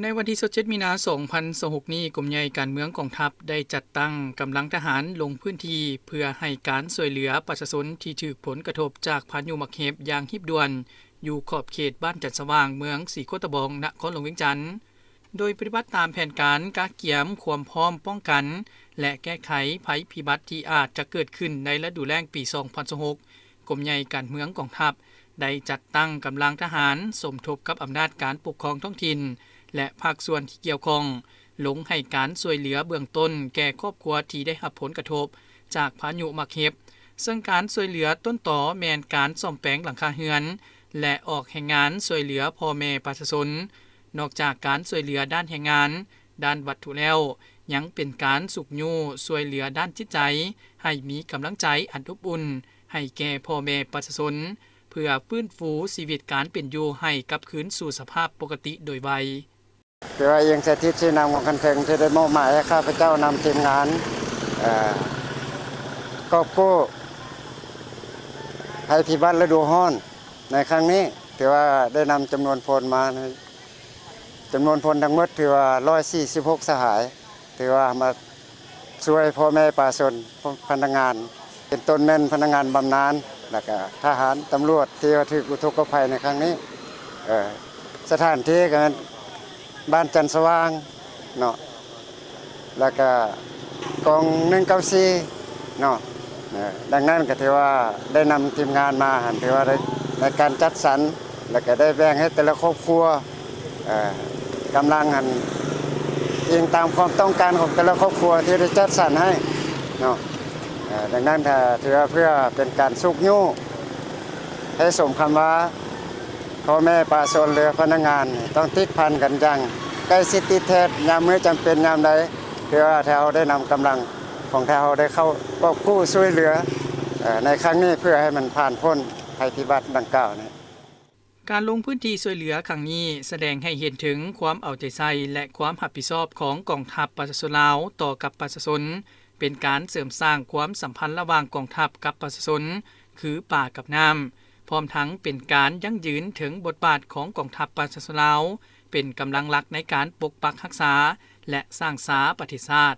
ໃນວັນທີຊາວເຈັດ ມີນາ ສອງພັນຊາວຫົກນີ້, ກົມໃຫຍ່ການເມືອງກອງທັບໄດ້ຈັດຕັ້ງກຳລັງທະຫານລົງພື້ນທີ່ ເພື່ອໃຫ້ການຊ່ວຍເຫຼືອປະຊາຊົນທີ່ຖືກຜົນກະທົບຈາກພາຍຸໝາກເຫັບຢ່າງຮີບດ່ວນ ຢູ່ຂອບເຂດບ້ານຈັນສະຫວ່າງ, ເມືອງສີໂຄດຕະບອງ, ນະຄອນຫຼວງວຽງຈັນ. ໂດຍປະຕິບັດຕາມແຜນການກະກຽມຄວາມພ້ອມປ້ອງກັນ ແລະ ແກ້ໄຂໄພພິບັດທີ່ອາດຈະເກີດຂຶ້ນໃນລະດູແລ້ງປີສອງພັນຊາວຫົກ, ກົມໃຫຍ່ການເມືອງກອງທັບໄດ້ຈັດຕັ້ງກຳລັງທະຫານສົມທົບກັບອຳນາດການປົກຄອງທ້ອງຖິ່ນ ແລະ ພາກສ່ວນທີ່ກ່ຽວຂ້ອງ ລົງໃຫ້ການຊ່ວຍເຫຼືອເບື້ອງຕົ້ນແກ່ຄອບຄົວທີ່ໄດ້ຮັບຜົນກະທົບຈາກພາຍຸໝາກເຫັບ, ເຊິ່ງການຊ່ວຍເຫຼືອຕົ້ນຕໍແມ່ນການສ້ອມແປງຫຼັງຄາເຮືອນ ແລະ ອອກແຮງງານຊ່ວຍເຫຼືອພໍ່ແມ່ປະຊາຊົນ. ນອກຈາກການຊ່ວຍເຫຼືອດ້ານແຮງງານ, ດ້ານວັດຖຸແລ້ວ, ຍັງເປັນການຊຸກຍູ້ຊ່ວຍເຫຼືອດ້ານຈິດໃຈ ໃຫ້ມີກຳລັງໃຈອັນອົບອຸ່ນໃຫ້ແກ່ພໍ່ແມ່ປະຊາຊົນ, ເພື່ອຟື້ນຟູຊີວິດການເປັນຢູ່ໃຫ້ກັບຄືນສູ່ສະພາບປົກກະຕິໂດຍໄວ. ຖືວ່າອີງສະຖິດຊີ້ນຳຂອງຂັ້ນເທິງທີ່ໄດ້ມອບໝາຍໃຫ້ຂ້າພະເຈົ້ານຳທີມງານ ເອີ ກອບກູ້ໄພພິບັດລະດູຮ້ອນໃນຄັ້ງນີ້, ຖືວ່າໄດ້ນຳຈຳນວນພົນມາໃນ ຈຳນວນພົນທັງໝົດຖືວ່າຮ້ອຍສີ່ສິບຫົກສະຫາຍ, ຖືວ່າມາຊ່ວຍພໍ່ແມ່ປະຊາຊົນ, ພະນັກງານ, ເປັນຕົ້ນແມ່ນພະນັກງານບຳນານ ແລ້ວກະທະຫານ, ຕຳຫຼວດທີ່ວ່າຖືກອຸທົກກະໄພໃນຄັ້ງນີ້. ເອີ ສະຖານທີ່ກໍແມ່ນບ້ານຈັນສະຫວ່າງເນາະ, ແລ້ວກະກອງໜຶ່ງເກົ້າສີ່ເນາະ. ເອີ ດັ່ງນັ້ນກໍຖືວ່າໄດ້ນຳທີມງານມາຫັ້ນ ຖືວ່າໄດ້ ໃນການຈັດສັນ ແລ້ວກໍໄດ້ແບ່ງໃຫ້ແຕ່ລະຄອບຄົວ ເອີ ກຳລັງຫັ້ນ ອີງຕາມຄວາມຕ້ອງການຂອງແຕ່ລະຄອບຄົວທີ່ໄດ້ຈັດສັນໃຫ້ເນາະ. ເອີ ດັ່ງນັ້ນກໍຖືວ່າເພື່ອເປັນການຊຸກຍູ້ໃຫ້ສົມຄຳວ່າ ພໍ່ແມ່ປະຊາຊົນ ຫຼື ພະນັກງານ ຕ້ອງຕິດພັນກັນຢ່າງໃກ້ຊິດຕິດແທດ, ຍາມມື້ຈຳເປັນຍາມໃດ ຖືວ່າໄທເຮົາໄດ້ນຳກຳລັງຂອງໄທເຮົາໄດ້ເຂົ້າກອບກູ້ຊ່ວຍເຫຼືອ ເອີ ໃນຄັ້ງນີ້ ເພື່ອໃຫ້ມັນຜ່ານພົ້ນໄພພິບັດດັ່ງກ່າວນີ້. ການລົງພື້ນທີ່ຊ່ວຍເຫຼືອຄັ້ງນີ້ ສະແດງໃຫ້ເຫັນເຖິງຄວາມເອົາໃຈໃສ່ ແລະ ຄວາມຮັບຜິດຊອບຂອງກອງທັບປະຊາຊົນລາວຕໍ່ກັບປະຊາຊົນ, ເປັນການເສີມສ້າງຄວາມສຳພັນລະຫວ່າງກອງທັບກັບປະຊາຊົນ ຄືປາກັບນ້ຳ, ພ້ອມທັງເປັນການຢັ້ງຢືນເຖິງບົດບາດຂອງກອງທັບປະຊາຊົນລາວ ເປັນກຳລັງຫຼັກໃນການປົກປັກຮັກສາ ແລະ ສ້າງສາປະເທດຊາດ.